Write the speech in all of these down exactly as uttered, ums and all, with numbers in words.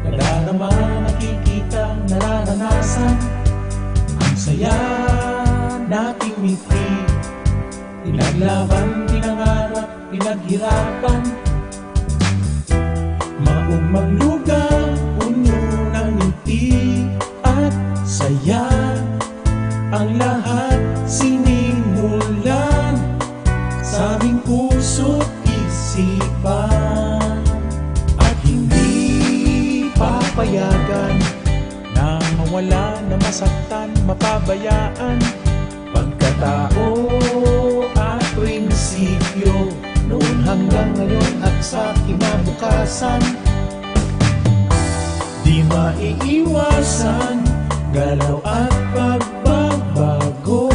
Nadarama, nakikita, nararanasan. Ang saya nating mitri. Pinaglaban, pinangarap, pinaghirapan. Maugmang lugar, puno ng ngiti at saya. Ang lahat sinimulan sa aming puso't isipan. At hindi papayagan na mawala, na masaktan, mapabayaan. Pagkatao at prinsipyo, noon hanggang ngayon at sa kinabukasan. Di maiiwasan, galaw at pagbabago.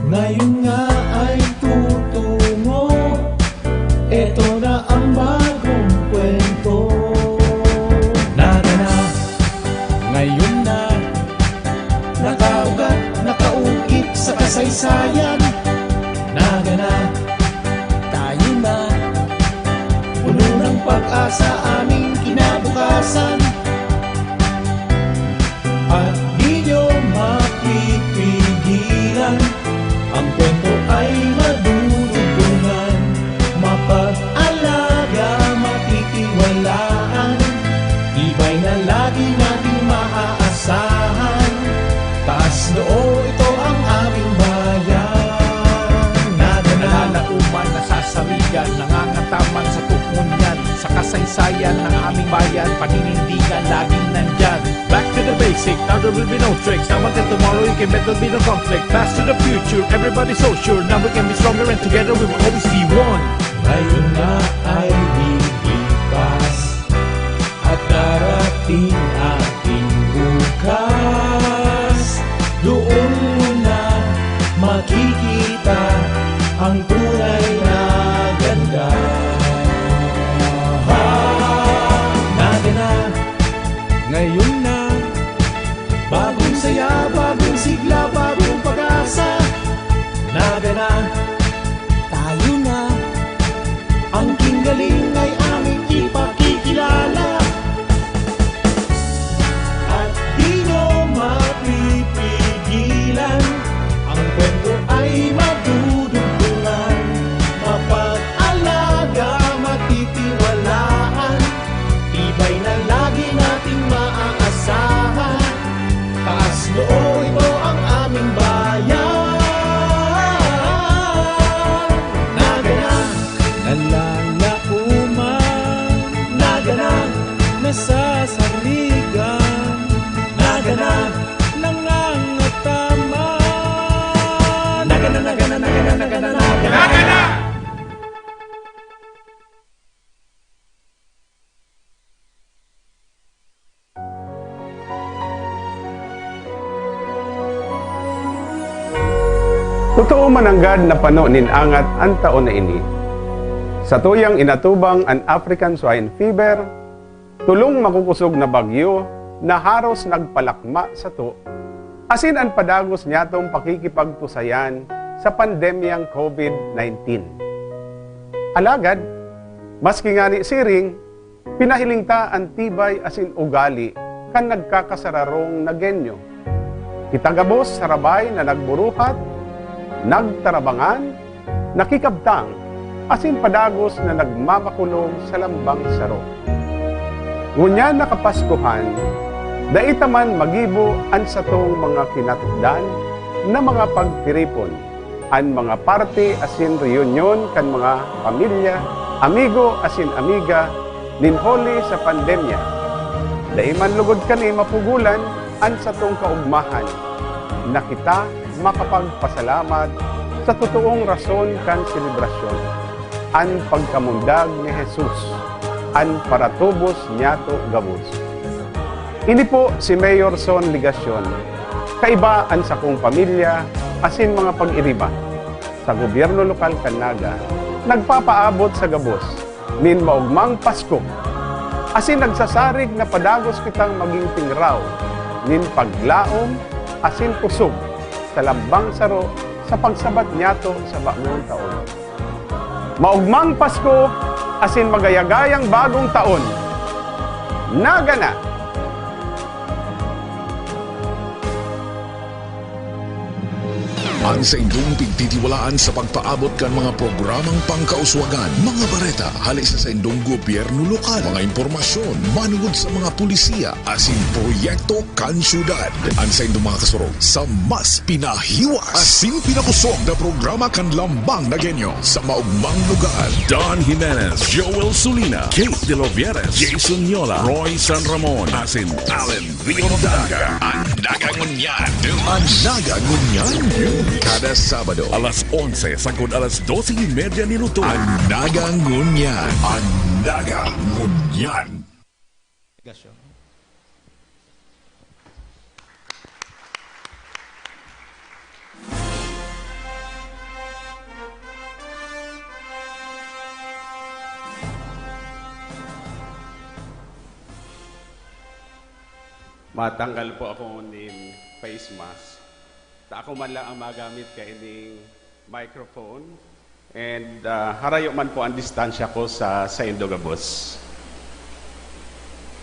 Ngayon nga ay tutungo. Eto na ang bagong kwento. Naganap, ngayon na. Nakaugat, nakaukit sa kasaysayan. Naganap, tayo na. Puno ng pag-asa aming kinabukasan. At di nyo mapipigilan. Ang kwento ay madudugtungan. Mapag-alaga, matitiwalaan. Tibay na lagi nating maaasahan. Taas noo, ito ang aming bayan. Naganap, nalalaoman, nasasarigan, nangangataman sa tukmon niyan. Sa kasaysayan ng aming bayan, paninindigan, laging nandyan. Back to the basic, now there will be no tricks. Now until tomorrow, you can bet there'll be no conflict. Pass to the future, everybody's so sure. Now we can be stronger and together we will always be one. Ngayon na ay lilipas at darating ating bukas. Doon mo na makikita ang tunay na ganda. Naganap, ngayon na. Bagong saya, bagong sigla, bagong pag-asa. Naganap, tayo na. Ang kinggaling ay aming ipakikilala. At di nyo mapipigilan. Ang kwento ay madudugtungan. Mapag-alaga, matitiwalaan. Tibay na lagi nating maaasahan. Taas noo, ito ang aming bayan. Naganap, nalalaoman. Naganap, nasasarigan. Naganap, nangangataman. Naganap, naganap, naganap, naganap, naganap. Totoo man nanggad na pano nin angat an taon na ini. Satuyang inatubang an African Swine Fever, tolong makukosog na bagyo na haros nagpalakma sato, asin an padagos niyatong pakikipagtusayan sa pandemyang COVID nineteen. Alagad, maski ngani siring, pinahiling ta an tibay asin ugali kan nagkakasararong na genyo. Kita gabos sarabay na nagburuhat, nagtarabangan, nakikabtang, asin padagos na nagmamakulog sa lambang saro. Ngunyan na Kapaskuhan, dai ta man magibo an satong mga kinatukdan na mga pagtiripon, an mga parte asin reyunyon kan mga pamilya, amigo asin amiga nin huli sa pandemya. Dai man lugod kani mapugolan an satong kaogmahan na kita makapagpasalamat sa totoong rason kan selebrasyon, an pagkamundag ni Jesus, an paratubos niyato gabos. Ini po si Mayor Son Legacion, kaiba an sakong pamilya asin mga pag-iriba sa gobyerno lokal kan Naga, nagpapaabot sa gabos nin maogmang Pasko, asin nagsasarig na padagos kitang magin tingraw nin paglaom asin kusog sa lambang saro sa pagsabat niyato sa bagong taon. Maogmang Pasko asin magayagayang bagong taon Naga na! An saindong pigtitiwalaan sa pagpaabot kan mga programang pangkauswagan, mga bareta hali sa saindong gobyerno lokal, mga impormasyon manungod sa mga pulisiya asin proyekto kan syudad. An saindong mga kasurog sa mas pinahiwas asin pinakosog na programa kan Lambang na Genyo sa maogmang lugar. Don Jimenez, Joel Sulina, Kate de los Vieres, Jason Yola, Roy San Ramon, asin Allen Rio Daga. An Naga Ngunyan. An Naga Ngunyan. Kada Sabado. Alas onse sagkod alas dose y media ni Luto. An Naga Ngunyan. An Naga Ngunyan. Matanggal po ako nin face mask. Ta ako man lang ang magamit kaining microphone. And, ah, harayo man po ang distansya ko sa saindo gabos.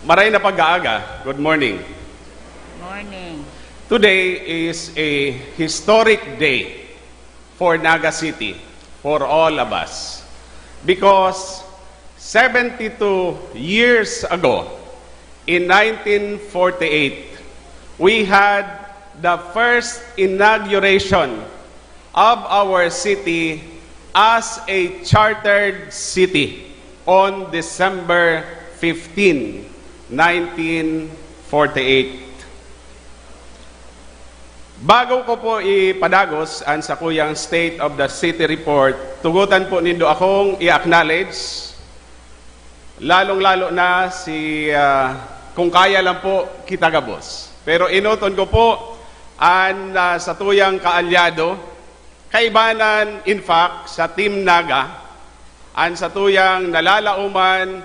Maray na pag-aaga. Good morning. Morning. Today is a historic day for Naga City, for all of us. Because seventy-two years ago, in nineteen forty-eight, we had the first inauguration of our city as a chartered city on December fifteen, nineteen forty-eight. Bago ko po ipadagos an sakuyang State of the City Report, tugotan po nindo akong i-acknowledge, lalong-lalo na si, ah, kung kaya lang po, kita gabos. Pero enoton ko po an, ah, satuyang kaalyado, kaibanan, in fact, sa Team Naga, an satuyang nalalaoman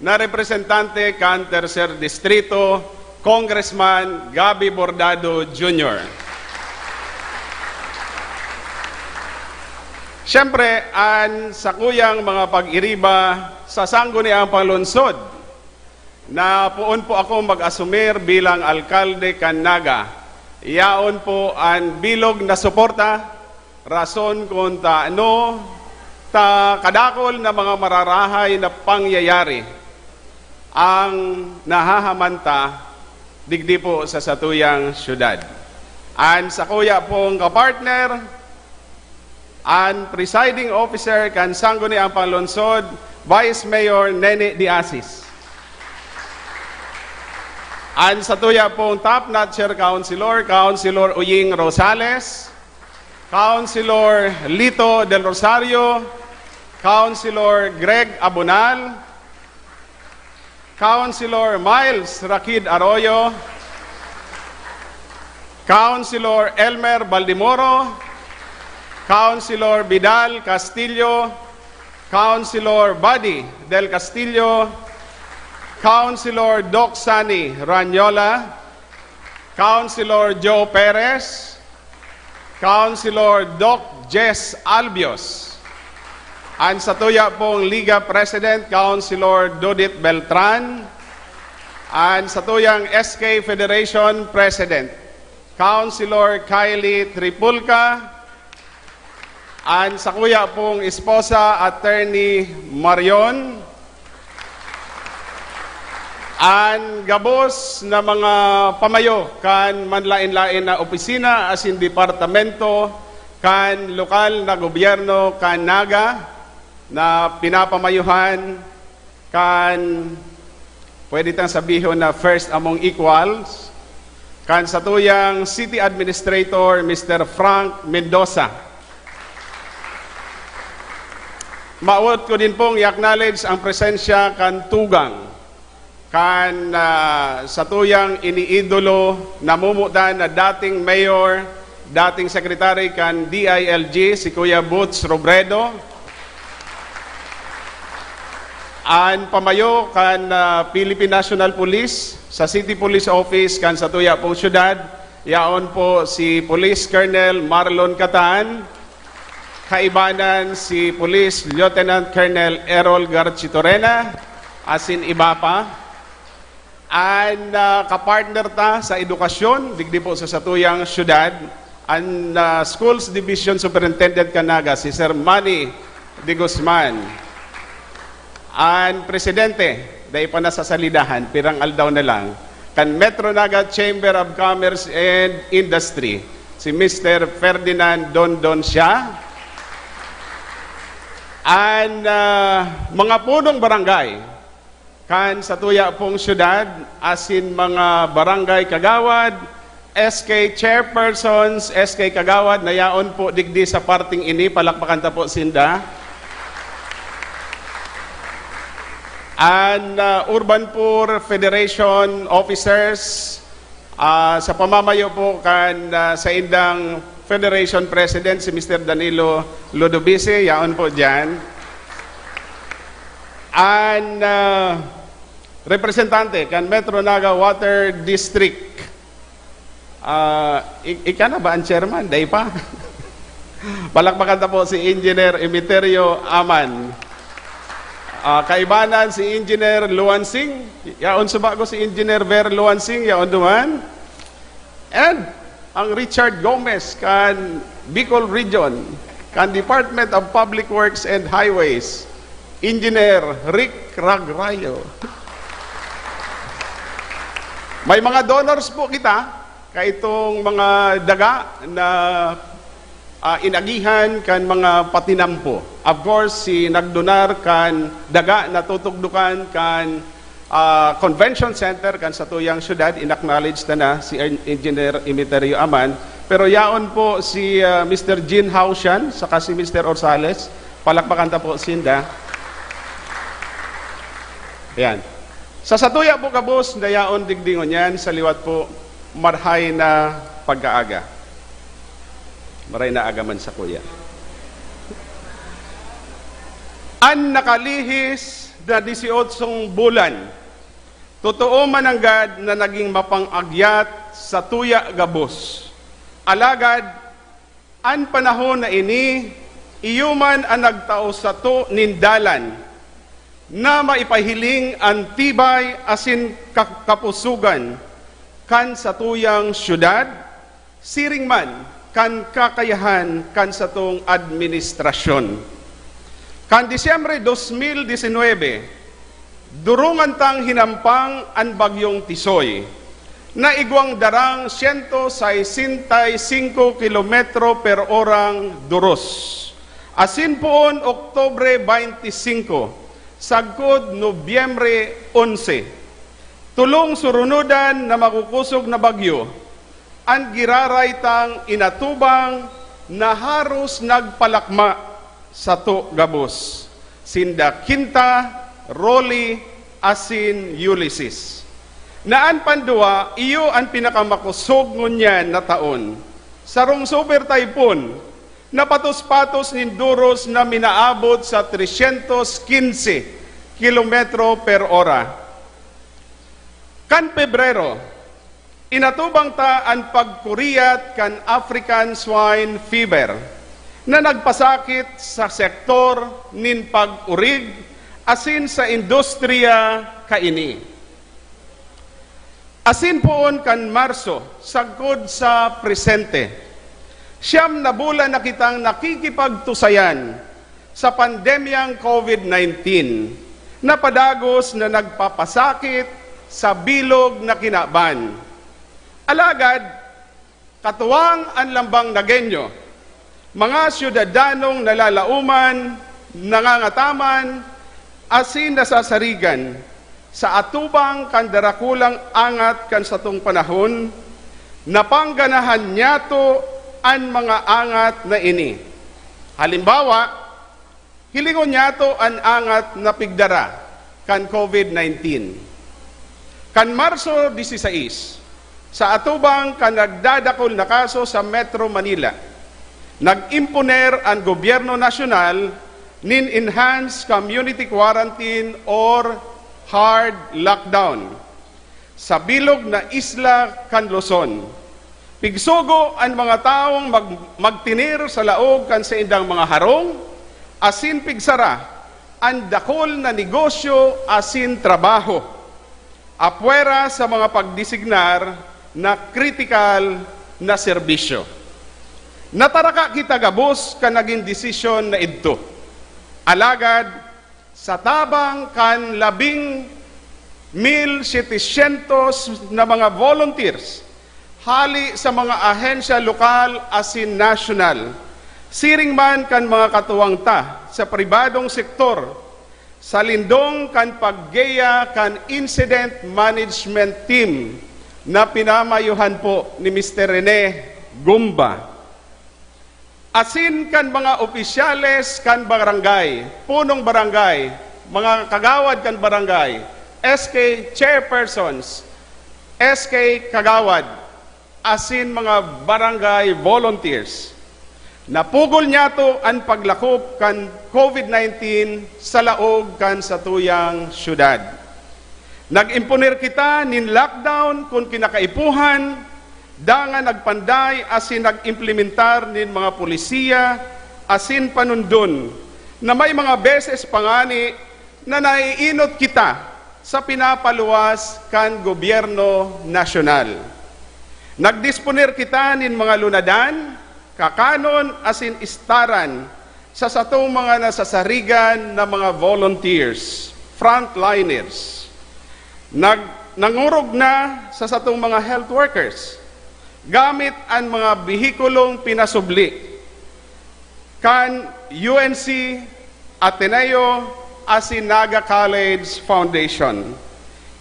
na representante kan Tercer Distrito, Congressman Gabby Bordado Junior. Siyempre, an sakuyang mga pag-iriba sa Sangguniang Panglungsod na poon po ako mag-asumir bilang alkalde kan Naga. Yaon po an bilog na suporta, rason kun ta ano ta kadakul na mga mararahay na pangyayari ang nahahaman ta digdi po sa satuyang syudad. An sakuya pong kapartner, an presiding officer kan Sangguniang Panglungsod, Vice Mayor Nene de Asis. An satuya pong top-notcher councilor, Councilor Uying Rosales, Councilor Lito Del Rosario, Councilor Greg Abonal, Councilor Miles Rakid Arroyo, Councilor Elmer Baldemoro, Councilor Vidal Castillo, Councilor Buddy Del Castillo, Councilor Doc Sunny Ranyola, Councilor Joe Perez, Councilor Doc Jess Albios. An satuya pong Liga President, Councilor Dodit Beltran. An satuyang S K Federation President, Councilor Kylie Tripulca. An sakuya pong esposa, Attorney Marion. An gabos na mga pamayo kan manlaen-laen na opisina asin departamento kan lokal na gobyerno kan Naga na pinapamayuhan kan, pwede tang sabihon na first among equals, kan satuyang City Administrator, Mister Frank Mendoza. Mawot ko din pong i-acknowledge ang presensya kan tugang, kan, ah, satuyang iniidolo, namumutan na dating mayor, dating secretary kan D I L G, si Kuya Boots Robredo. An pamayo kan, ah, Philippine National Police sa City Police Office kan satuya pong syudad, yaon po si Police Colonel Marlon Catan, kaibanan si Police Lieutenant Colonel Errol Garchitorena, asin iba pa. An, ah, kapartner ta sa edukasyon, digdi po sa satuyang syudad, an, ah, Schools Division Superintendent kan Naga, si Sir Manny de Guzman. An presidente, dai pa nasasalidahan, pirang aldaw na lang, kan Metro Naga Chamber of Commerce and Industry, si Mister Ferdinand Dondon siya. An, ah, mga punong barangay, kan satuya pong syudad, asin mga barangay kagawad, S K chairpersons, S K kagawad na yaon po digdi sa parting ini, palakpakan ta po sinda. An, ah, Urban Poor Federation officers, ah, sa pamamayo po kan, ah, saindang Federation President, si Mister Danilo Ludovisi, yaon po diyan. An, ah, representante kan Metro Naga Water District. Ah, ik-, ika na ba ang chairman? Dai pa. Palakpakan ta po si Engineer Emeterio Aman. Ah, kaibanan si Engineer Luansing. Yaon suba ko si Engineer Ver Luansing, yaon duman. And ang Richard Gomez kan Bicol Region, kan Department of Public Works and Highways, Engineer Rick Ragrayo. May mga donors po kita, kaitong mga daga na, ah, inagihan kan mga patinampo. Of course, si nagdonar kan daga na tutugdukan kan, ah, Convention Center kan satuyang syudad, in-acknowledge ta na si En-, Engineer Emeterio Aman. Pero yaon po si, ah, Mister Jean Hausian saka si Mister Orsales. Palakpakan ta po sinda. Ayan. Sa satuya po gabos na yaon digdi ngunyan, sa liwat po, marhay na pagkaaga. Maray na aga man sakuya. An nakalihis na disyotso bulan, totoo man nanggad na nagin mapang-agyat satuya gabos. Alagad, an panahon na ini, iyo man an nagtao sato nin dalan na maipahiling an tibay asin ka-, kapusogan kan satuyang syudad, siring man kan kakayahan kan satong administrasyon. Kan Disyembre dos mil disinwebe, durungan tang hinampang an Bagyong Tisoy, na igwang darang siyento sesenta y singko kilometro per orang duros. Asin poon Oktubre baynte singko, sagkod Nobyembre onse. Tolong surunodan na makukosog na bagyo an giraray tang inatubang na haros nagpalakma sato gabos, sinda Quinta, Rolly, asin Ulysses. Na an panduwa, iyo an pinakamakosog ngunyan na taon. Sarong super typhoon na patos-patos nin duros na minaabot sa tresyentos kinse kilometro per ora. Kan Pebrero, inatubang ta an pagkuriyat kan African Swine Fever na nagpasakit sa sektor nin pag-urig asin sa industriya kaini. Asin poon kan Marso, sagkod sa presente, siyam na bulan na kitang nakikipagtusayan sa pandemyang COVID nineteen na padagos na nagpapasakit sa bilog na kinaban. Alagad, katuwang an lambang Nagueño, mga syudadanong nalalaoman, nangangataman, asin nasasarigan sa atubang kan darakulang angat kan satong panahon, napangganahan niyato an mga angat na ini. Halimbawa, hilingon niyato an angat na pigdara kan COVID nineteen. Kan Marso dieciséis, sa atubang kan nagdadakul na kaso sa Metro Manila, nag-imponer an gobyerno nasyonal nin enhanced community quarantine or hard lockdown sa bilog na isla kan Luzon. Pigsugo an mga tawong mag-, magtinir sa laog kan saindang mga harong, asin pigsara an dakul na negosyo asin trabaho. apwera sa mga pagdesignar na kritikal na serbisyo. Nataraka kita gabos kan nagin desisyon na idto. Alagad, sa tabang kan labing mil setecientos na mga volunteers, hali sa mga ahensya lokal asin nasyonal, siring man kan mga katuwang ta sa pribadong sektor, sa lindong kan paggiya kan Incident Management Team na pinamayohan po ni Mister Rene Gumba, asin kan mga opisyales kan barangay, punong barangay, mga kagawad kan barangay, S K chairpersons, S K kagawad, asin mga barangay volunteers. Napugol niyato an paglakop kan COVID nineteen sa laog kan satuyang syudad. Nag-imponer kita nin lockdown kun kinakaipuhan, dangan nagpanday asin nag-implementar nin mga polisiya asin panundon na may mga beses pa ngani na naiinot kita sa pinapaluwas kan gobyerno nasyonal. Nagdisponer kita nin mga lunadan, kakanon asin istaran sa satong mga nasasarigan na mga volunteers, frontliners. Nag-, nangurog na sa satong mga health workers gamit an mga behikulong pinasubli kan U N C, Ateneo asin Naga College Foundation.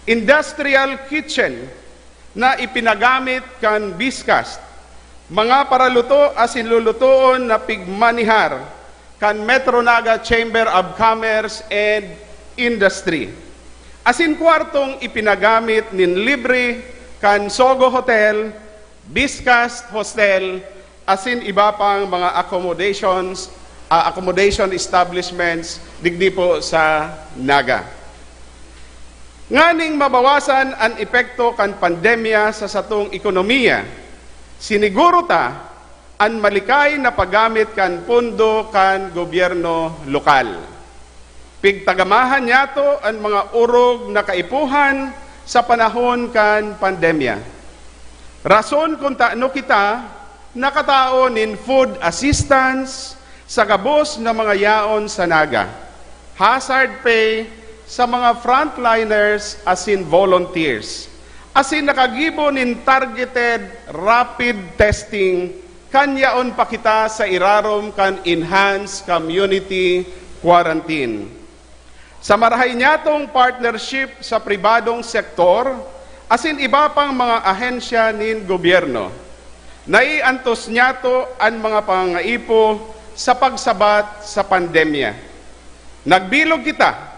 Industrial kitchen na ipinagamit kan BISCAST, mga paraluto asin lulutoon na pigmanihar kan Metro Naga Chamber of Commerce and Industry, asin kwartong ipinagamit nin libre kan Sogo Hotel, BISCAST Hostel, asin iba pang mga accommodations, ah, accommodation establishments digdi po sa Naga. Nganing mabawasan an epekto kan pandemya sa satong ekonomiya, siniguro ta an malikay na paggamit kan pondo kan gobyerno lokal. Pigtagamahan niyato an mga orog na kaipuhan sa panahon kan pandemya. Rason kun tano kita nakatao nin food assistance sa gabos na mga yaon sa Naga, hazard pay sa mga frontliners asin volunteers, asin nakagibo nin targeted rapid testing kan yaon pa kita sa irarom kan enhanced community quarantine. Sa marahay niyatong partnership sa pribadong sektor asin iba pang mga ahensya nin gobyerno, naiantos niyato an mga pangangaipo sa pagsabat sa pandemya. Nagbilog kita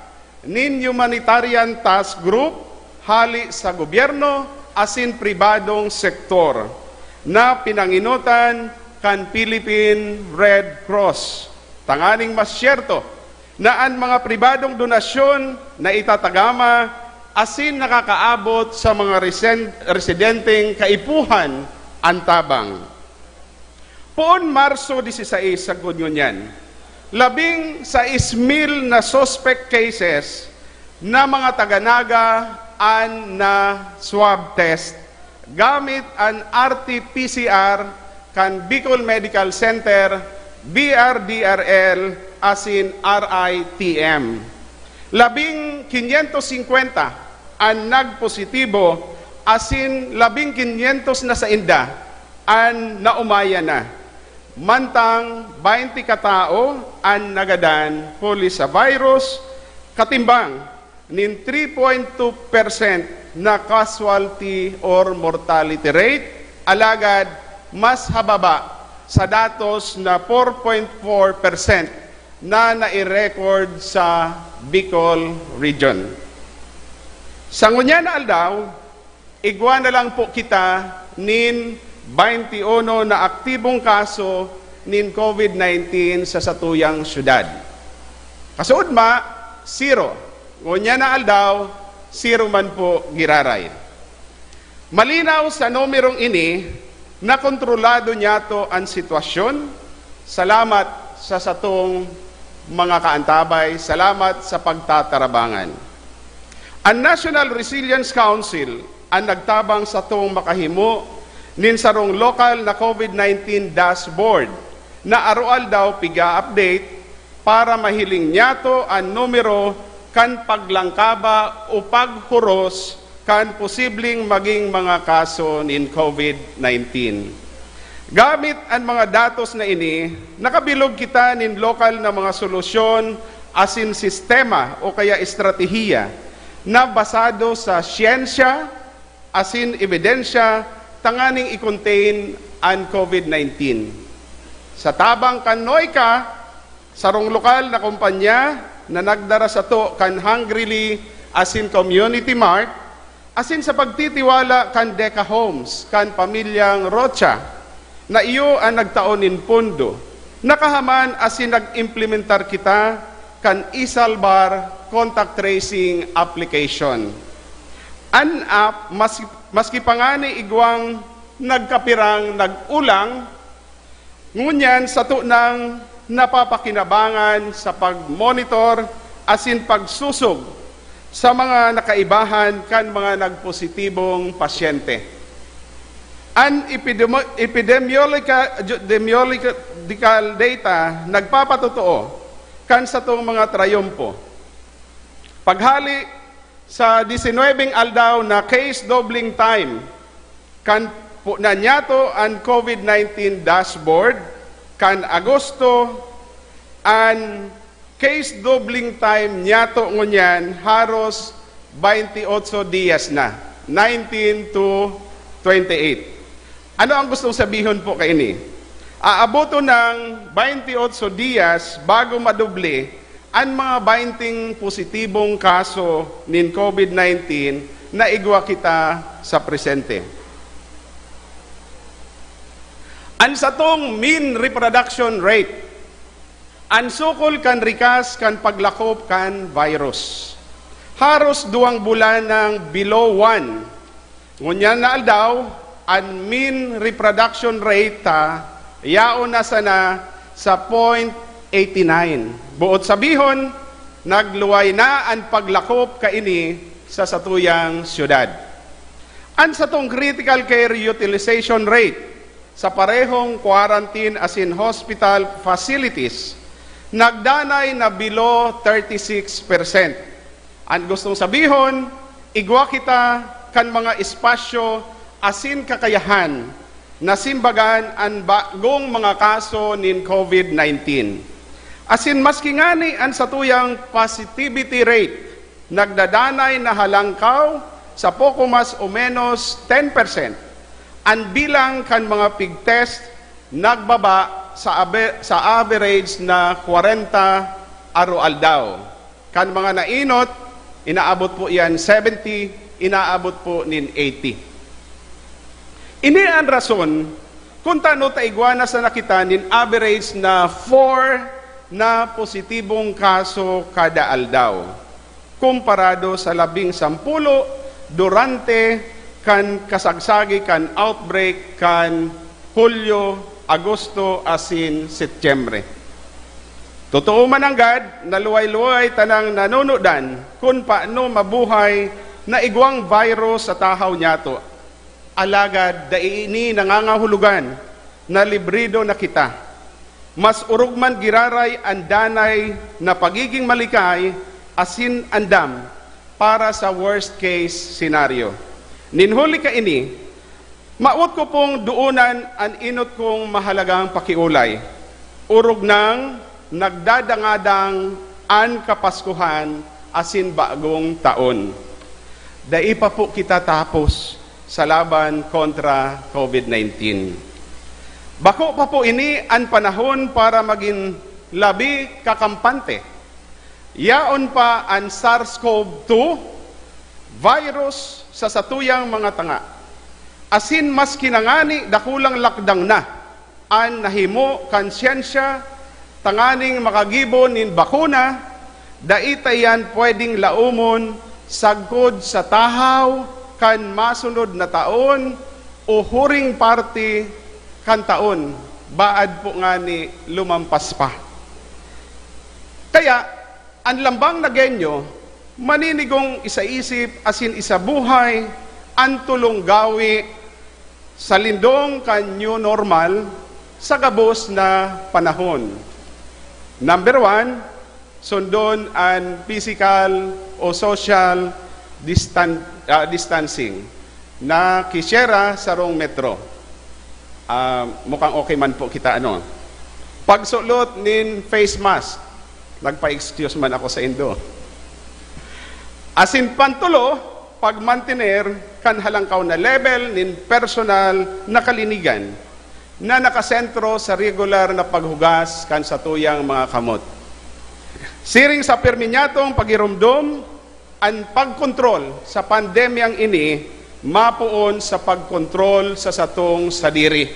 nin humanitarian task group hali sa gobyerno asin pribadong sektor na pinangenotan kan Philippine Red Cross, tanganing masyerto na an mga pribadong donasyon na itatagama asin nakakaabot sa mga resen-, residenteng kaipuhan an tabang. Poon Marso dieciséis sagkod ngunyan, labing sais mil na suspect cases na mga taga-Naga an na-swab test gamit an R T P C R kan Bicol Medical Center, B R D R L, asin R I T M. Labing kinyentos singkwenta an nagpositibo asin labing kinyentos na sainda an naumaya na, mantang baynte ka tawo an nagadan huli sa virus, katimbang nin three point two percent na casualty or mortality rate, alagad mas hababa sa datos na four point four percent na nai-record sa Bicol Region. Sa ngunyan na aldaw, igwa na lang po kita nin baynte uno na aktibong kaso nin COVID nineteen sa satuyang syudad. Kasuodma, zero. Ngunyan na aldaw, zero man po giraray. Malinaw sa numerong ini na kontrolado niyato an sitwasyon. Salamat sa satong mga kaantabay. Salamat sa pagtatarabangan. An National Resilience Council an nagtabang satong makahimo nin sarong lokal na COVID nineteen dashboard na aroaldaw piga-update para mahiling niyato an numero kan paglangkaba o paghuros kan posibleng maging mga kaso nin COVID nineteen. Gamit an mga datos na ini, nakabilog kita nin lokal na mga solusyon asin sistema o kaya estratehiya na basado sa siyensya asin ebidensya tanganing i-contain an COVID nineteen. Sa tabang kan NOICA, sarong lokal na kompanya na nagdara sato kan Hungryli asin Community Mart, asin sa pagtitiwala kan Deca Homes kan pamilyang Rocha, na iyo an nagtao nin pondo, nakahaman asin nag-implementar kita kan iSalbar contact tracing application. An app, mas, maski pa ngani igwang nagkapirang nag-ulang, ngunyan sato nang napapakinabangan sa pag-monitor asin pagsusog sa mga nakaibahan kan mga nagpositibong pasyente. An epidemo-, epidemiologica-, epidemiological data nagpapatotoo kan satong mga trayumpo. Paghali sa disinwebeng aldaw na case doubling time, kan pu-, na niyato an COVID nineteen dashboard, kan Agosto, an case doubling time niyato ngunyan haros baynte otso dias na, nineteen to twenty-eight. Ano ang gustong sabihon po kaini? Aaboton ng baynte otso dias bago madoble an mga baynting positibong kaso nin COVID nineteen na igwa kita sa presente. An satong mean reproduction rate, an sukol kan rikas kan paglakop kan virus, haros duwang bulan nang below one. Ngunyan na aldaw, an mean reproduction rate ta yaon na sana sa point eighty nine. Buot sabihon, nagluway na an paglakop kaini sa satuyang syudad. An satong critical care utilization rate sa parehong quarantine asin hospital facilities nagdanay na below thirty-six percent. An gustong sabihon, igwa kita kan mga espasyo asin kakayahan na simbagan an bagong mga kaso nin COVID nineteen. Asin maski ngani an satuyang positivity rate nagdadanay na halangkaw sa poko mas o menos ten percent, an bilang kan mga pig-test nagbaba sa abe-, sa average na kwarenta aroaldaw. Kan mga nainot, inaabot po iyan seventy, inaabot po nin eighty. Ini an rason kun tano ta igwa na sana kita nin average na four na positibong kaso kada aldaw, komparado sa labing sampulo durante kan kasagsagi kan outbreak kan Hulyo, Agosto, asin Setyembre. Totoo man nanggad na luway-luway tanang nanunudan kun paano mabuhay na igwang virus sa tahaw niyato. Alagad dai ini nangangahulugan na librido na kita. Mas orog man giraray an danay na pagiging malikay asin andam para sa worst case scenario. Nin huli kaini, mawot ko pong doonan an enot kong mahalagang pakiolay. Orog nang nagdadangadang an Kapaskuhan asin Bagong Taon. Dai pa po kita tapos sa laban kontra COVID nineteen. Bako pa po ini an panahon para magin labi kakampante. Yaon pa an SARS-CoV two virus sa satuyang mga tanga. Asin maski na ngani dakulang lakdang na an nahimo kan syensya tanganing makagibo nin bakuna, dai ta iyan pwedeng laomon sagkod sa tahaw kan masunod na taon o huring parte kan taon, baad po ngani lumampas pa. Kaya, an lambang na genyo, Maninigong isaisip asin isabuhay an tolong gawi sa lindong kan new normal sa gabos na panahon. Number one, sundon an physical o social distan-, ah, distancing na kisyera sarong metro. Ah, mukhang okay man po kita, ano? Pagsulot nin face mask. Nagpa-excuse man ako sa indo. Asin pantolo, pagmantener kan halangkaw na level nin personal na kalinigan na nakasentro sa regular na paghugas kan satuyang mga kamot. Siring sa pirmi niyatong pagiromdom, an pagkontrol sa pandemyang ini mapoon sa pagkontrol sa satong sadiri.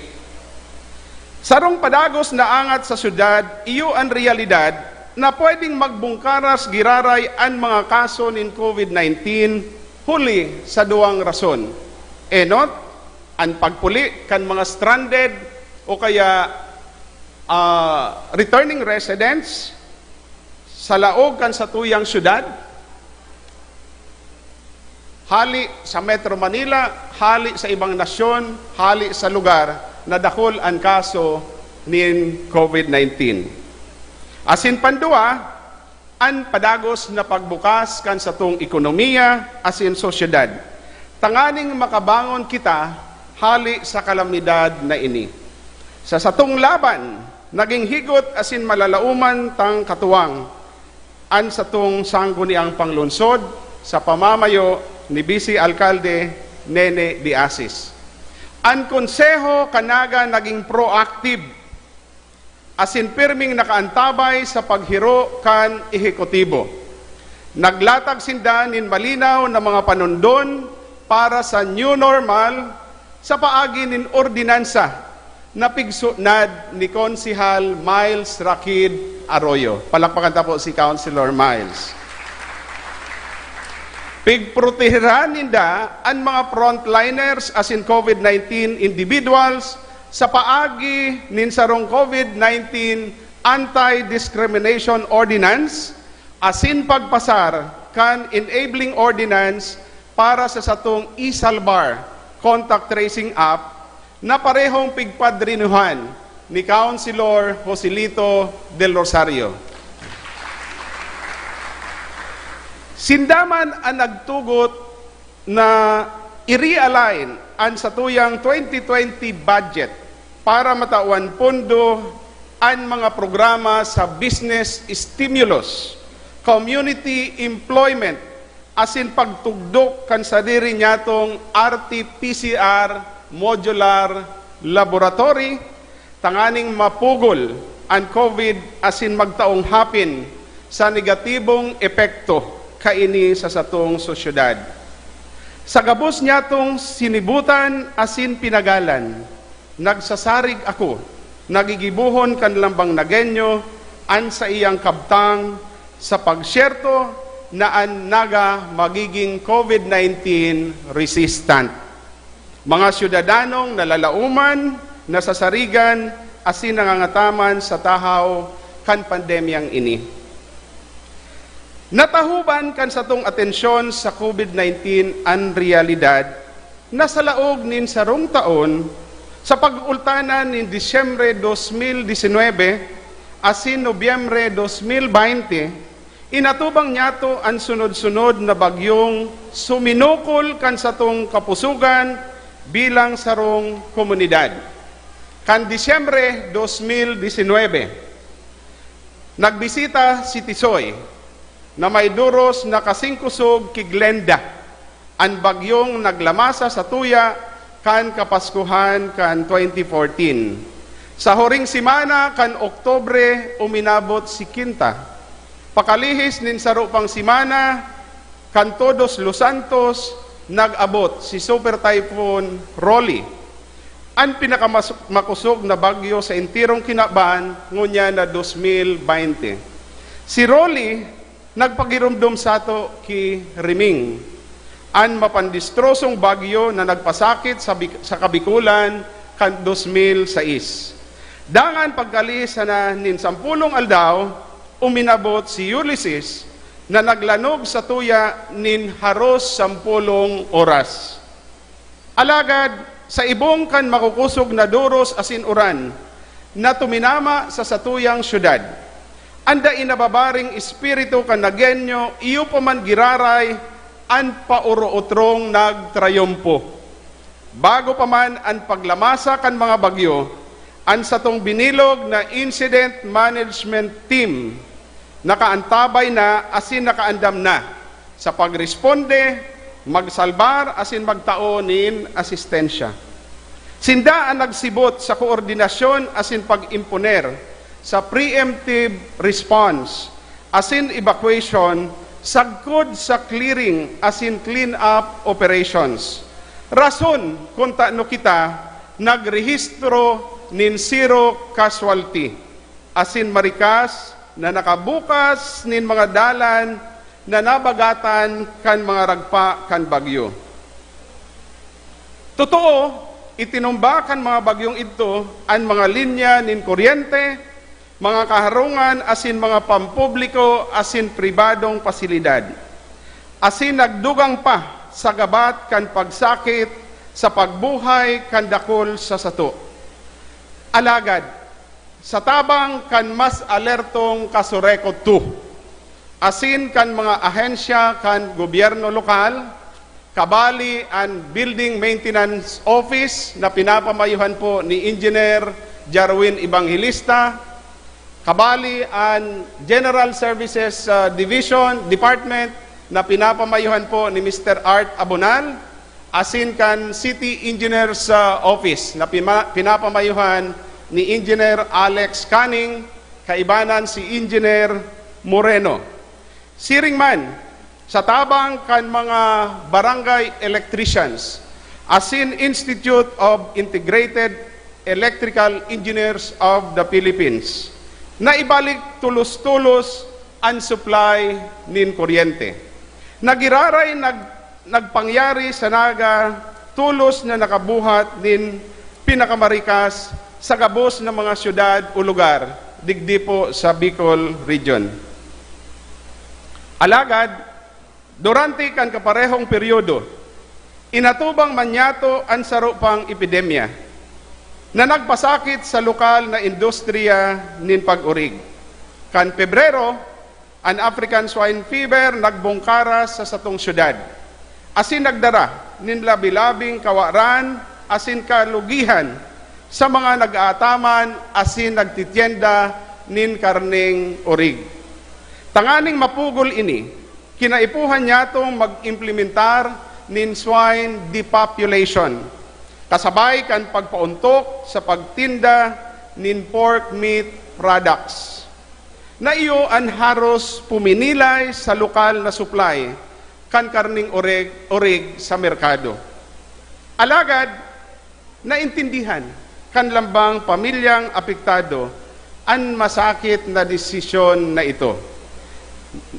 Sarong padagos na angat sa syudad, iyo an reyalidad na pwedeng magbungkaras giraray an mga kaso nin COVID nineteen huli sa duwang rason. Enot, an pagpuli kan mga stranded o kaya, ah, returning residents sa laog kan satuyang syudad, hali sa Metro Manila, hali sa ibang nasyon, hali sa lugar na dakul an kaso nin COVID nineteen. Asin pandua, an padagos na pagbukas kan satong ekonomiya asin sosyedad, tanganing makabangon kita hali sa kalamidad na ini. Sa satong laban, naging higot asin malalaoman tang katuwang an satong sangguniang panglungsod sa pamamayo ni Vice Alcalde Nene de Asis. An Konseho kan Naga naging proactive asin pirming nakaantabay sa paghiro kan ehekutibo. Naglatag sinda nin malinaw na mga panondon para sa new normal sa paagi nin ordinansa na pigsunad ni Konsehal Miles Rakid Arroyo. Palakpakan ta po si Councilor Miles. Pigprotehiran ninda an mga frontliners asin COVID nineteen individuals sa paagi nin sarong COVID nineteen Anti-Discrimination Ordinance asin pagpasar kan Enabling Ordinance para sa satong e-Salbar Contact Tracing App na parehong pigpadrinuhan ni Councilor Joselito Del Rosario. Sinda man an nagtugot na i-realign an satuyang twenty twenty budget para matawan pondo an mga programa sa business stimulus, community employment, asin pagtugdok kan sadiri niyatong R T P C R modular laboratory tanganing mapugol an COVID asin magtaong hapin sa negatibong epekto kaini sa satong sosyedad. Sa gabos niyatong sinibutan asin pinagalan, nagsasarig ako na gigibohon kan lambang Nagueño an saiyang kabtang sa pagsyerto na an Naga magiging COVID nineteen resistant. Mga syudadanong nalalaoman, nasasarigan, asin nangangataman sa tahaw kan pandemyang ini. Natahoban kan satong atensyon sa COVID nineteen an reyalidad na sa laog nin sarong taon, sa pag-ultanan nin Disyembre dos mil disinwebe asin Nobyembre dos mil baynte, inatubang niyato an sunod-sunod na bagyong suminukol kan satong kapusogan bilang sarong komunidad. Kan Disyembre dos mil disinwebe, nagbisita si Tisoy na may doros na kasing kusog ki Glenda, an bagyong naglamasa sa tuya kan Kapaskuhan kan twenty fourteen. Sa huring semana kan Oktubre, uminabot si Quinta. Pakalihis nin saro pang semana, kan Todos los Santos, nag-abot si Super Typhoon Rolly, an pinakamas-, makosog na bagyo sa enterong kinaban, ngunyan na dos mil baynte. Si Rolly nagpagiromdom sato ki Riming, an mapandestrosong bagyo na nagpasakit sa Bic-, sa Kabikolan kan dos mil sais. Dangan pagkalihis sana nin sampolong aldaw, uminabot si Ulysses, na naglanog sa tuya nin haros sampolong oras. Alagad sa ibong kan makukosog na doros asin uran na tuminama sa satuyang syudad, an dai nababaring espiritu kan Nagueño iyo pa man giraray an paurootrong nagtrayumpo. Bago pa man an paglamasa kan mga bagyo, an satong binilog na Incident Management Team nakaantabay na asin nakaandam na sa pagresponde, magsalbar asin magtao nin asistensya. Sinda an nagsibot sa koordinasyon asin pag-imponer sa preemptive response asin evacuation sagkod sa clearing asin clean-up operations. Rason kun tano kita nagrehistro nin zero casualty asin marikas na nakabukas nin mga dalan na nabagatan kan mga ragpa kan bagyo. Totoo, itinumba kan mga bagyong idto an mga linya nin kuryente, mga kaharungan asin mga pampubliko asin pribadong pasilidad, asin nagdugang pa sa gabat kan pagsakit sa pagbuhay kan dakul sa sato. Alagad, sa tabang kan mas alertong Casureco two, asin kan mga ahensya kan gobyerno lokal, kabali an Building Maintenance Office na pinapamayuhan po ni Engineer Jarwin Evangelista, kabali an General Services, ah, Division, Department na pinapamayuhan po ni Mister Art Abonal, asin kan City Engineers, ah, Office na pima-, pinapamayuhan ni Engineer Alex Canning, kaibanan si Engineer Moreno. Siring man, sa tabang kan mga barangay electricians, asin Institute of Integrated Electrical Engineers of the Philippines, na ibalik tulos-tulos an supply nin kuryente. Nagiraray nag-, nagpangyari sa Naga tulos na nakabuhat nin pinakamarikas sa gabos na mga syudad o lugar digdi po sa Bicol Region. Alagad, durante kan kaparehong peryodo, inatubang man niyato an saro pang epidemya na nagpasakit sa lokal na industriya nin pag-orig. Kan Pebrero, an African Swine Fever nagbongkara sa satong syudad, asin nagdara nin labi-labing kawaran asin kalugihan sa mga nag-aataman asin nagtitienda nin karneng orig. Tanganing mapugol ini, kinaipuhan niyatong mag-implementar nin swine depopulation, kasabay kan pagpaontok sa pagtinda nin pork meat products, na iyo an haros puminilay sa lokal na supply kan karneng orig, orig sa merkado. Alagad, naintindihan kan lambang pamilyang apektado an masakit na desisyon na ito,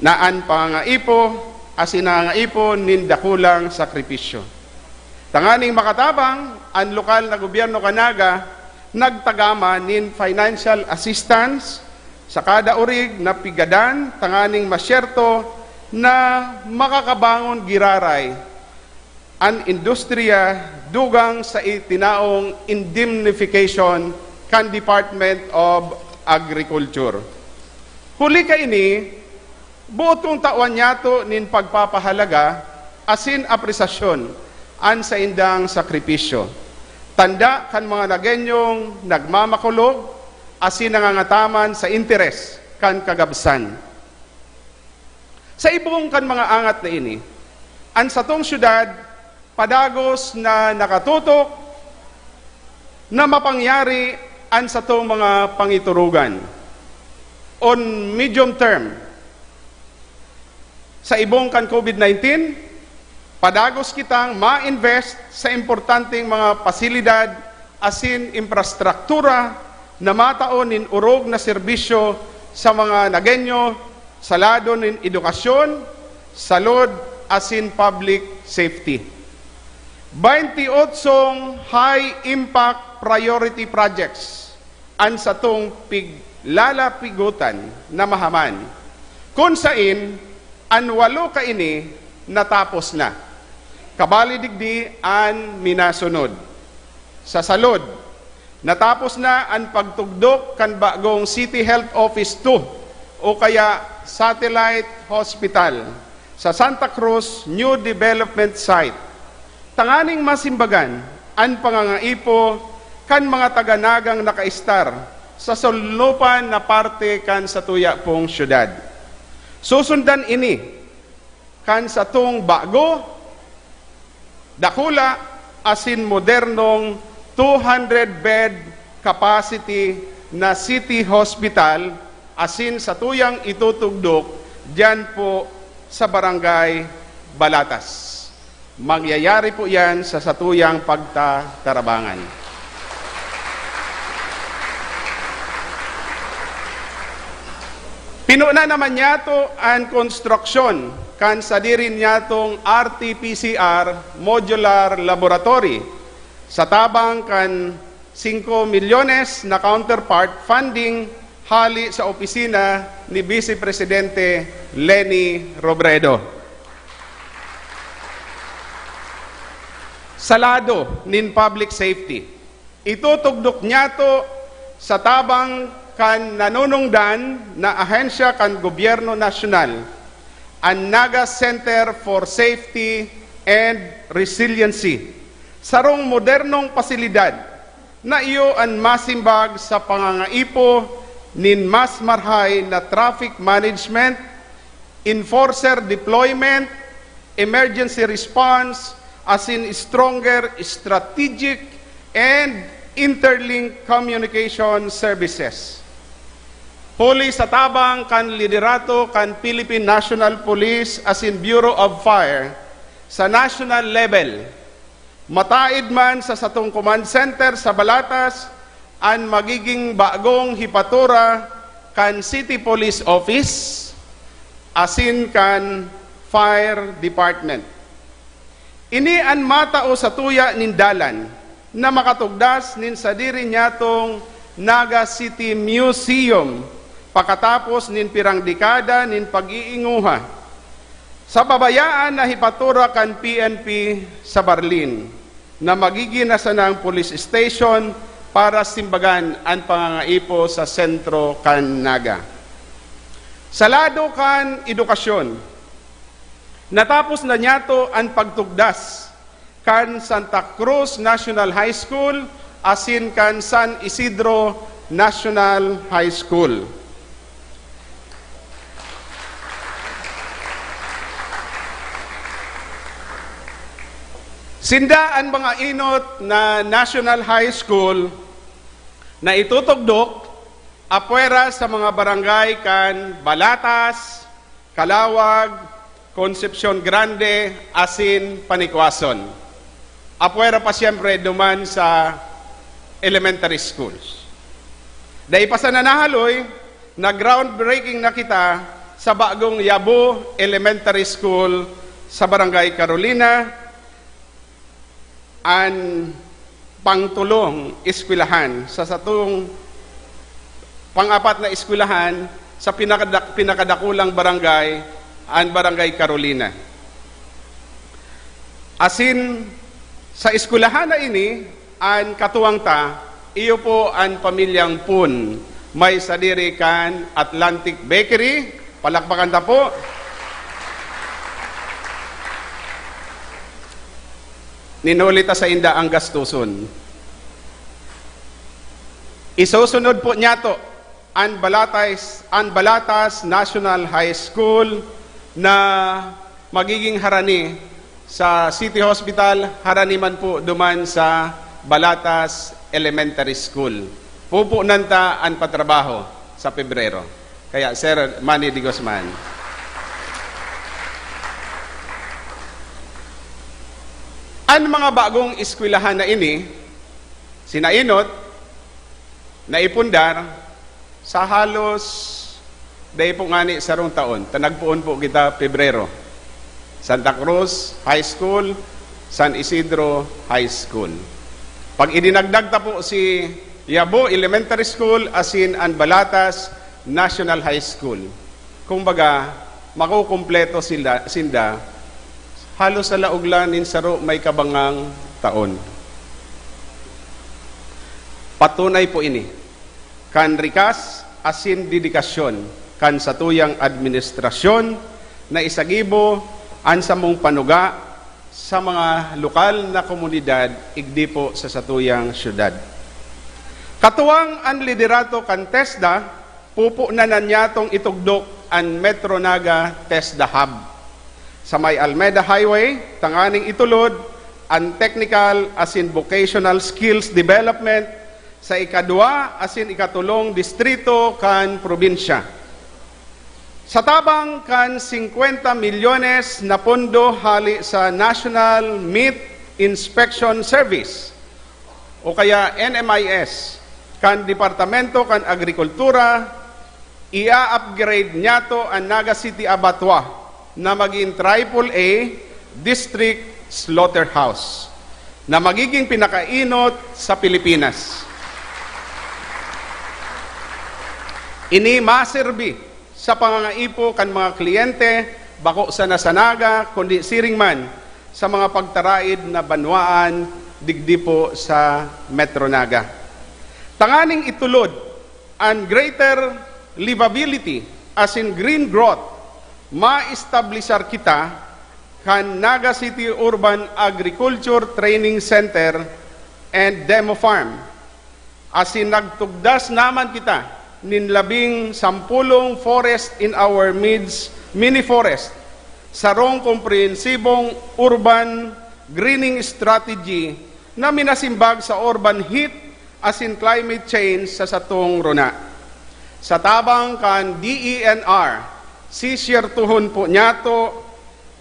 na an pangangaipo asin nangangaipo nin dakulang sakripisyo. Tanganing makatabang, an lokal na gobyerno kan Naga nagtagama nin financial assistance sa kada orig na pigadan tanganing masyerto na makakabangon giraray an industriya dugang sa itinaong indemnification kan Department of Agriculture. Huli kaini, boot kong tawan niyato nin pagpapahalaga asin apresasyon an saindang sakripisyo, tanda kan mga Nagueñong nagmamakulog asin nangangataman sa interes kan kagabsan. Sa ibong kan mga angat na ini, an satong syudad padagos na nakatutok na mapangyari an satong mga pangiturugan on medium term. Sa ibong kan COVID nineteen, padagos kitang ma-invest sa importanteng mga pasilidad asin infrastruktura na matao nin orog na serbisyo sa mga Nagueño sa lado nin edukasyon, salud, asin public safety. Baynte otsong high impact priority projects an satong piglalapigotan na mahaman, kun sain An walo kaini natapos na. Kabali digdi an minasunod. Sa salod, natapos na an pagtugdok kan bagong City Health Office two o kaya Satellite Hospital sa Santa Cruz New Development Site, tanganing masimbagan an pangangaipo kan mga taga-Nagang nakaistar sa solopan na parte kan satuya pong syudad. Susundan ini kan satong bago, dakula, asin modernong two hundred bed capacity na city hospital, asin satuyang itutugdok diyan po sa Barangay Balatas. Mangyayari po yan sa satuyang pagtatarabangan. Pinuna naman niyato an konstruksyon kan sadiri niyatong R T P C R Modular Laboratory sa tabang kan singko milyones na counterpart funding hali sa opisina ni Vice Presidente Leni Robredo. Sa lado nin public safety, itutugdok niyato sa tabang kan nanunungdan na ahensya kan Gobyerno Nasyonal, an Naga Center for Safety and Resiliency, sarong modernong pasilidad na iyo an masimbag sa pangangaipo nin mas marhay na traffic management, enforcer deployment, emergency response, asin stronger strategic and interlink communication services. Huli sa tabang kan liderato kan Philippine National Police asin Bureau of Fire sa national level, mataid man sa satong command center sa Balatas an magiging bagong hipatura kan City Police Office asin kan Fire Department. Ini an matao sa tuya nin dalan na makatugdas nin sadiri niyatong Naga City Museum pakatapos nin pirang dekada nin pag-iinguha. Sa babayaan na hipatura kan P N P sa Barlin, na magigin na sanang police station para simbagan an pangangaipo sa sentro kan Naga. Sa lado kan edukasyon, natapos na niyato an pagtugdas kan Santa Cruz National High School asin kan San Isidro National High School. Sinda an mga enot na National High School na itutugdok apwera sa mga barangay kan Balatas, Calauag, Concepcion Grande, asin Panicuason. Apwera pa siyempre duman sa elementary schools. Dai pa sana nahaloy, nag-groundbreaking na kita sa bagong Yabo Elementary School sa Barangay Carolina, an pangtulong eskwelahan sa satong pang-apat na eskwelahan sa pinakada-, pinakadakulang barangay, an Barangay Carolina. Asin sa eskwelahan na ini, an katuwang ta, iyo po an pamilyang Pun. May sadiri kan Atlantic Bakery. Palakpakan ta po. Nin huli ta sainda an gastoson. Isusunod po niyato an Balatas, an Balatas National High School na magiging harani sa City Hospital, harani man po duman sa Balatas Elementary School. Pupunan ta an patrabaho sa Pebrero. Kaya, Sir Manny de Guzman. An mga bagong eskwelahan na ini, sinainot, naipundar sa halos, dai po ngani sarong taon, ta nagpoon po kita Pebrero. Santa Cruz High School, San Isidro High School. Pag idinagdag ta po si Yabo Elementary School asin an Balatas National High School. Kumbaga, Makukumpleto sila, sinda halos sa laog lang nin saro may kabangang taon. Patunay po ini kan rikas asin dedikasyon kan satuyang administrasyon na isagibo an samong panuga sa mga lokal na komunidad igdi po sa satuyang syudad. Katuwang an liderato kan TESDA, pupunanan niyatong itugdok an Metro Naga TESDA Hub sa may Almeda Highway, tanganing itulod an technical asin vocational skills development sa ikadwa asin ikatolong distrito kan probinsya. Sa tabang kan singkwenta milyones na pondo hali sa National Meat Inspection Service o kaya N M I S kan Departamento kan Agrikultura, i-upgrade niyato an Naga City Abattoir na magin triple A District Slaughterhouse na magiging pinakaenot sa Pilipinas. Ini maserbi sa pangangaipo kan mga kliyente, bako sana sa Naga, kundi siring man sa mga pagtaraid na banwaan digdi po sa Metro Naga. Tanganing itulod an greater livability asin green growth, maestablisar kita kan Naga City Urban Agriculture Training Center and Demo Farm. Asin nagtugdas naman kita nin labing sampulong Forest in Our Midst mini forest, sarong komprehensibong urban greening strategy na minasimbag sa urban heat asin climate change sa satong rona. Sa tabang kan D E N R, sisyertuhon po niyato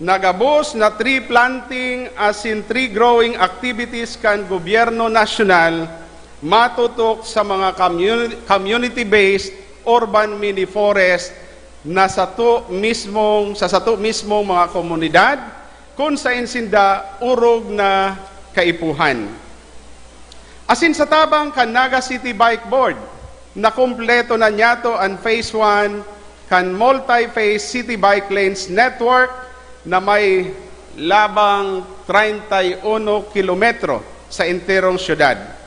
na gabos na tree planting asin tree growing activities kan gobyerno nasyonal matutok sa mga commu-, community-based urban mini forest na sato mismong, sa sato mismong mga komunidad, kun saen sinda orog na kaipuhan. Asin sa tabang kan Naga City Bike Board, nakumpleto na niyato an phase one kan multi-phase city bike lanes network na may labang treinta y uno kilometro sa enterong syudad.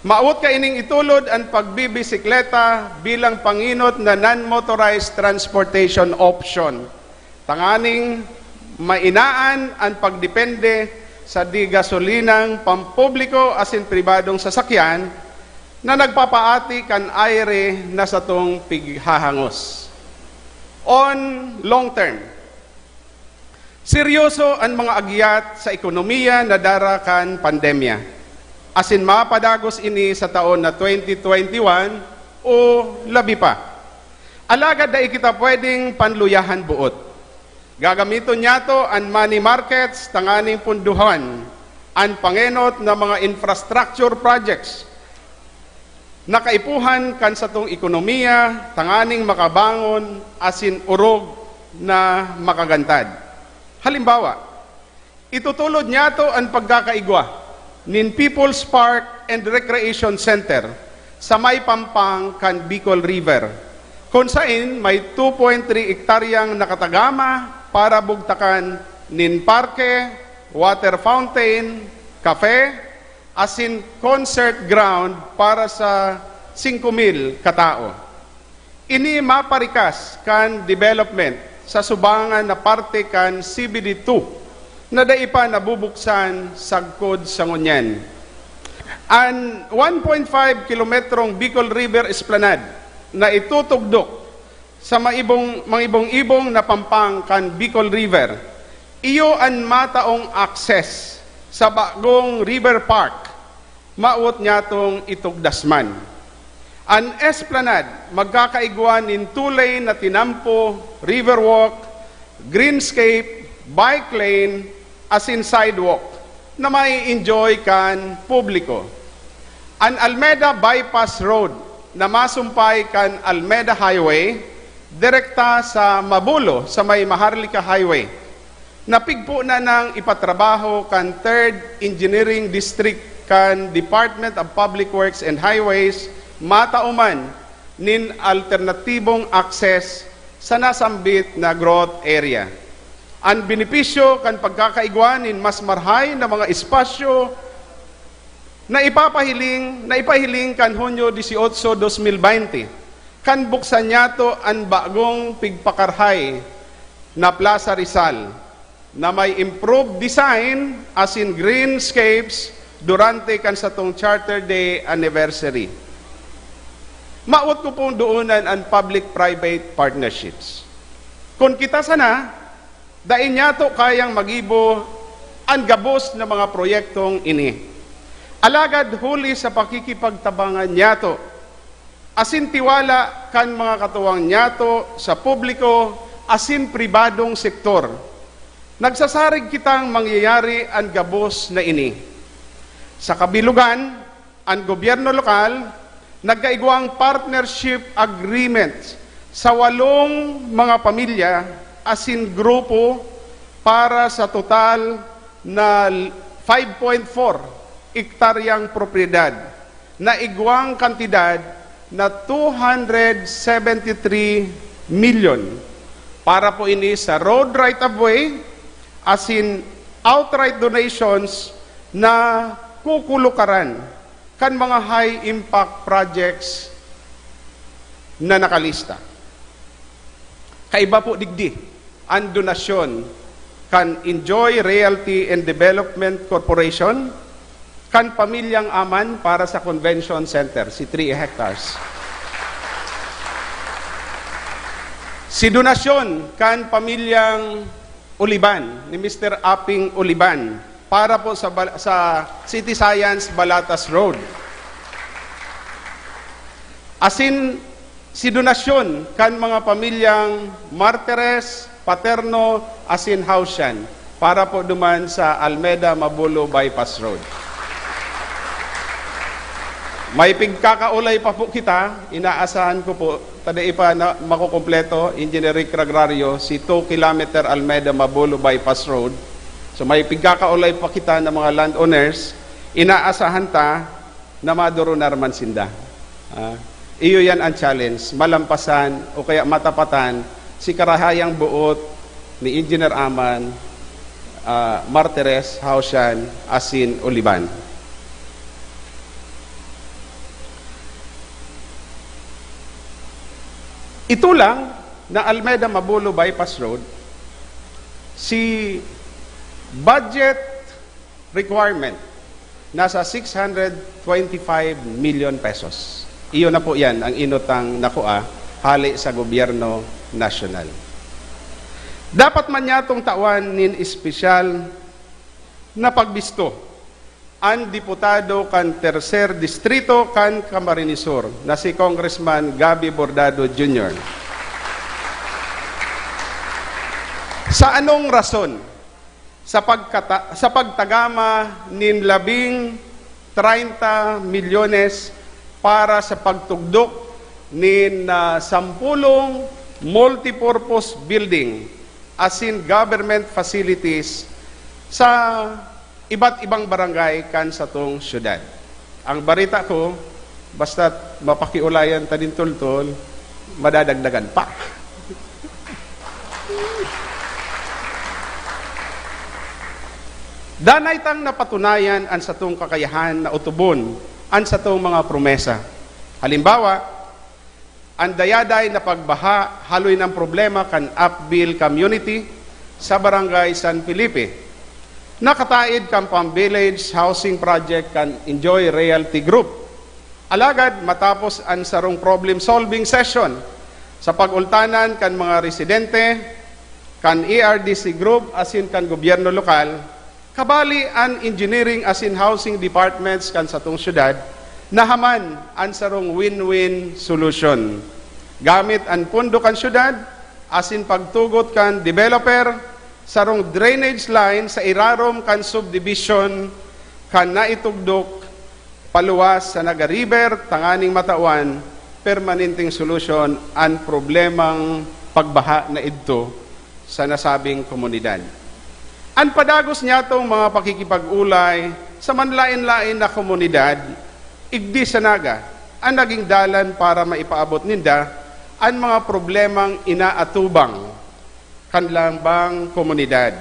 Maot kaining itulod an pagbibisikleta bilang pangenot na non-motorized transportation option, tanganing mainaan an pagdepende sa digasolinang pampubliko asin pribadong sasakyan na nagpapaati kan aire na satong pighahangos. On long term, seryoso an mga agyat sa ekonomiya na dara kan pandemya, asin mapadagos ini sa taon na twenty twenty-one o labi pa. Alagad dai kita pwedeng panluyahan boot. Gagamiton niyato an money markets tanganing pundohan an pangenot na mga infrastructure projects na kaipuhan kan satong ekonomiya tanganing makabangon asin orog na makagantad. Halimbawa, itutulod niyato an pagkakaigwa nin People's Park and Recreation Center sa may pampang kan Bicol River, kun saen may two point three ektaryang nakatagama para bugtakan nin parke, water fountain, cafe, asin concert ground para sa singko mil ka tawo. Ini maparikas kan development sa subangan na parte kan C B D two na dai pa nabubuksan sagkod sa ngunyan. An one point five kilometrong Bicol River Esplanade na itutugdok sa maibong, mangibong-ibong na pampang kan Bicol River, iyo an mataong access sa bagong River Park, maot niyatong itugdas man. An Esplanade magkakaigwa nin two-lane na tinampo, river walk, greenscape, bike lane, asin sidewalk na mai-enjoy kan publiko. An Almeda Bypass Road na masumpay kan Almeda Highway, direkta sa Mabulo sa may Maharlika Highway, napigpo na nang ipatrabaho kan Third Engineering District kan Department of Public Works and Highways, matao man nin alternatibong access sa nasambit na growth area. An benepisyo kan pagkakaigwa nin mas marahay na mga espasyo na ipapahiling, na ipahiling kan Hunyo dieciocho, dos mil baynte, kan buksan niyato an bagong pigpakarahay na Plaza Rizal, na may improved design asin greenscapes durante kan satong Charter Day anniversary. Mawot ko pong doonan an public-private partnerships. Kun kita sana, dai niyato kayang magibo an gabos na mga proyektong ini. Alagad huli sa pakikipagtabangan niyato asin tiwala kan mga katuwang niyato sa publiko asin pribadong sektor, nagsasarig kitang mangyayari an gabos na ini. Sa kabilugan, an gobyerno lokal nagkaigwang partnership agreement sa walong mga pamilya asin grupo para sa total na five point four ektaryang propiedad na igwang kantidad na two hundred seventy three milyon. Para po ini sa road right of way asin outright donations na kukulukaran kan mga high impact projects na nakalista. Kaiba po digdi an donasyon kan Enjoy Realty and Development Corporation kan Pamilyang Aman para sa Convention Center, si three hectares. Si donasyon kan Pamilyang Oliban, ni Mister Aping Oliban, para po sa Bal-, sa City Science Balatas Road. Asin si donasyon kan mga pamilyang Martires, Paterno, asin Hausian, para po duman sa Almeda Mabulo Bypass Road. May pigkakaulay pa po kita, inaasahan ko po, ta dai pa na makukumpleto, Engineer Rick Ragrario, si two kilometer Almeda Mabulo Bypass Road. So, may pigkakaulay pa kita na mga landowners, inaasahan ta na madoronar man sinda. Ah, iyo yan ang challenge, malampasan o kaya matapatan si karahayang boot ni Engineer Aman, ah, Martires, Hausian, asin Oliban. Ito lang na Almeda Mabulo Bypass Road, si budget requirement nasa six hundred twenty-five million pesos. Iyo na po yan ang inutang nakua hali sa gobyerno nasyonal. Dapat man niyatong tawan nin espesyal na pagbisto an diputado kan Tercer Distrito kan Camarines Sur na si Congressman Gabby Bordado Junior. Sa anong rason? Sa pagkata-, sa pagtagama nin labing treinta milyones para sa pagtugdok nin, ah, sampulong multipurpose building asin government facilities sa iba't ibang barangay kan satong syudad. Ang bareta ko, basta mapakiulayan ta nin toltol, madadagdagan pa. Danay tang napatunayan an satong kakayahan na otobon an satong mga promesa. Halimbawa, an dayaday na pagbaha haloy na problema kan Apbil community sa Barangay San Felipe. Nakataed kan pang-village housing project kan Enjoy Realty Group. Alagad matapos an sarong problem-solving session sa pag-ultanan kan mga residente, kan E R D C Group asin kan gobyerno lokal, kabali an engineering asin housing departments kan satong syudad, nahaman an sarong win-win solution. Gamit an pondo kan syudad asin pagtugot kan developer, sarong drainage line sa irarom kan subdivision kan naitugdok paluwas sa Naga River tanganing matawan permanenteng solusyon an problemang pagbaha na idto sa nasabing komunidad. An padagos niyatong mga pakikipag-ulay sa manlaen-laen na komunidad, igdi sa Naga, an naging dalan para maipaabot ninda an mga problemang inaatubang kan lambang komunidad,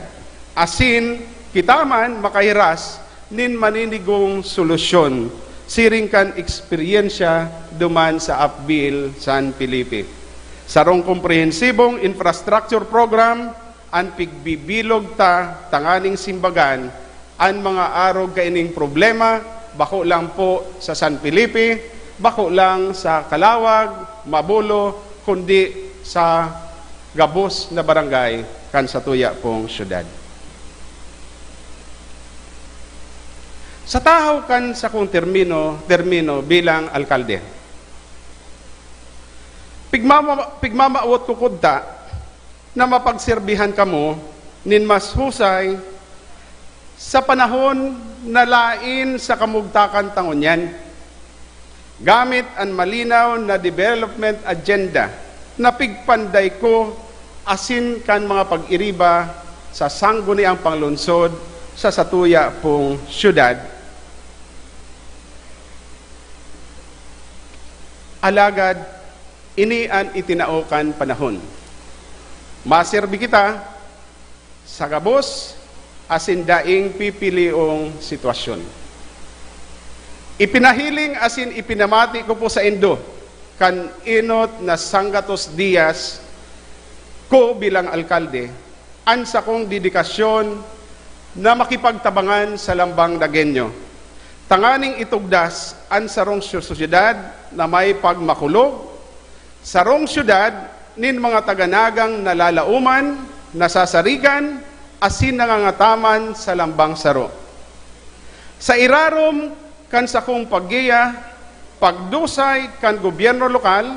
asin kita man makahiras nin maninigong solusyon siring kan eksperyensya duman sa Upville San Felipe. Sarong komprehensibong infrastructure program an pigbibilog ta tanganing simbagan an mga arog kaining problema, bako lang po sa San Felipe, bako lang sa Calauag, Mabolo, kundi sa gabos na barangay kan satuya pong syudad. Sa tahaw kan sakong termino, termino bilang alkalde, pigmama-, pigmamawot ko kudta na mapagserbihan kamo nin mas husay sa panahon na lain sa kamugtakan ta ngunyan, gamit an malinaw na development agenda na pigpanday ko asin kan mga pag-iriba sa sangguniang panglungsod sa satuya pong syudad. Alagad ini an itinao kan panahon. Maserbi kita sa gabos asin daing pipiliong sitwasyon. Ipinahiling asin ipinamati ko po saindo kan enot na sanggatos diyas ko bilang alkalde an sakong dedikasyon na makipagtabangan sa lambang Nagueño, tanganing itugdas an sarong sosyedad na may pagmakulog, sarong syudad nin mga taga-Nagang nalalaoman, nasasarigan, asin nangangataman sa lambang saro. Sa irarom kan sakong paggiya, pagdusay kan gobyerno lokal,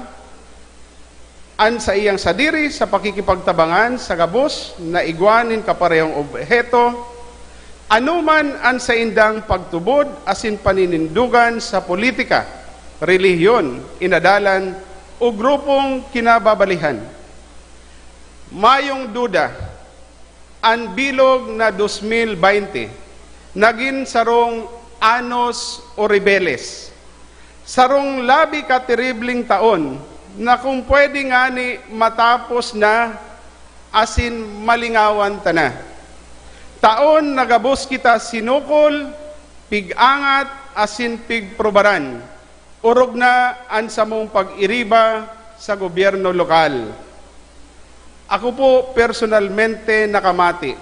an saiyang sadiri sa pakikipagtabangan sa gabos na igwa nin kaparehong obheto, anoman an saindang pagtubod asin paninindogan sa politika, relihiyon, inadalan, o grupong kinababalihan. Mayong duda, an bilog na dos mil baynte nagin sarong Annus Horribilis, sarong labi kateribleng taon na kung pwede ngani matapos na asin malingawan ta na. Taon na gabos kita sinukol, pig-angat, asin pigprobaran. Orog na an samong pag-iriba sa gobyerno lokal. Ako po personalmente nakamati,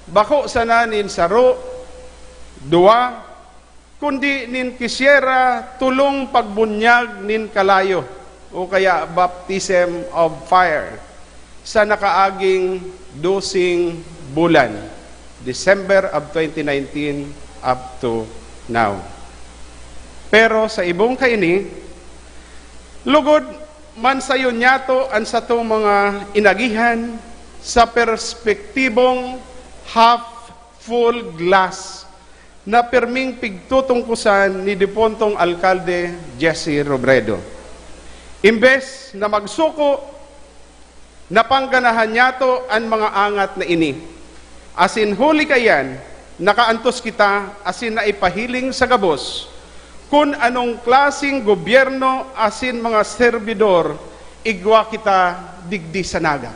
bako sana nin saro, duwa, kundi nin kisyera tolong pagbunyag nin kalayo o kaya baptism of fire sa nakaaging doseng bulan, December of twenty nineteen up to now. Pero sa ibong kaini, lugod man sayo niyato an satong mga inagihan sa perspektibong half full glass na pirming pigtutungkusan ni depuntong Alkalde Jesse Robredo. Imbes na magsuko, napangganahan niyato an mga angat na ini. Asin huli kaiyan, nakaantos kita asin naipahiling sa gabos kun anong klaseng gobyerno asin mga serbidor igwa kita digdi sa Naga.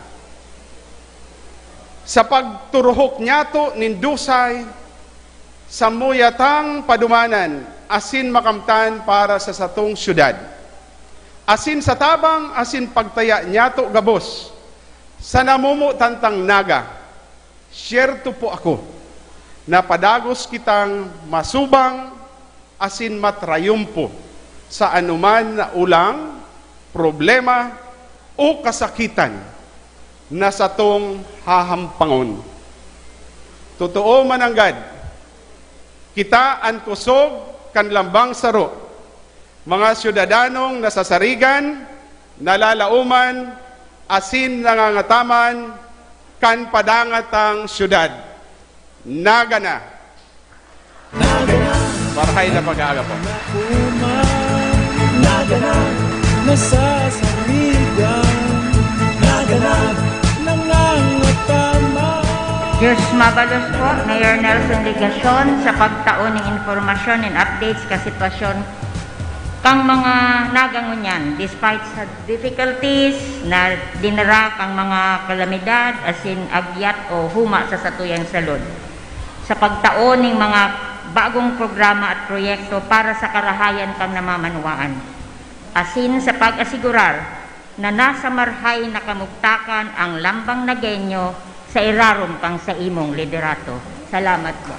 Sa pagturuhok niyato nin dusay, samuya tang padumanan asin makamtan para sa satong syudad. Asin sa tabang asin pagtaya niyato gabos sa namomotan tang Naga, syerto po ako na padagos kitang masubang asin matrayumpo sa anoman na olang, problema, o kasakitan na satong hahampangon. Totoo mananggad, kita an kusog kan lambang saro, mga syudadanong nasasarigan, nalalaoman, asin nangangataman kan padangatang syudad. Naga na! Marhay na pag-aaga po. Naga na, nasasarigan. Naga na, nangangataman. George Mabalos po, Mayor Nelson Legacion, sa pagtao ning impormasyon and updates ka sitwasyon Kang mga Naga ngunyan, despite sa difficulties na dinara kang mga kalamidad, asin agyat o huma sa satuyang salud, sa pagtao ning mga bagong programa at proyekto para sa karahayan kang namamanwaan, asin sa pag-asigurar na nasa marhay na kamugtakan ang Lambang Nagueño sa irarom kang saimong liderato. Salamat po.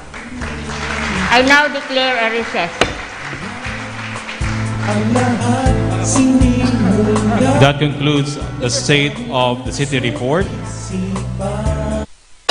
I now declare a recess. That concludes the State of the City report.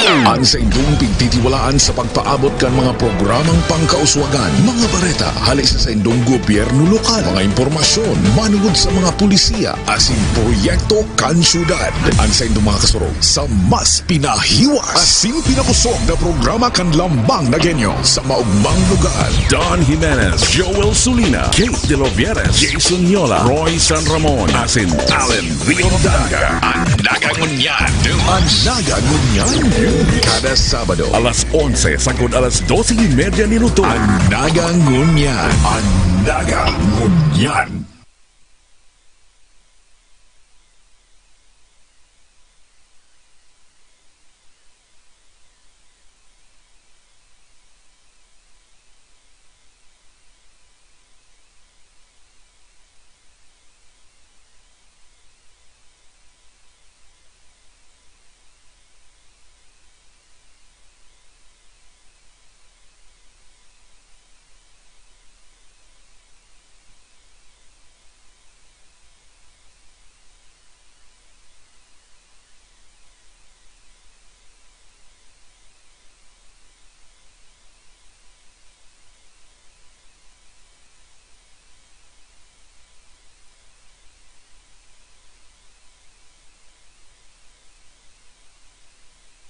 An saindong pigtitiwalaan sa pagpaabot kan mga programang pangkauswagan, mga bareta hali sa saindong gobyerno lokal, mga impormasyon manungod sa mga pulisiya asin proyekto kan syudad. An saindong mga kasurog sa mas pinahiwas asin pinakosog na programa kan Lambang Nagueño sa maugmang lugar. Don Jimenez, Joel Sulina, Kate De Los Vieres, Jason Yola, Roy San Ramon, asin Allen Rio Daga. An Naga Ngunyan. An Naga Ngunyan. Kada Sabado. Alas onse sagkod alas dose y media nin udto. An Naga Ngunyan. An Naga Ngunyan.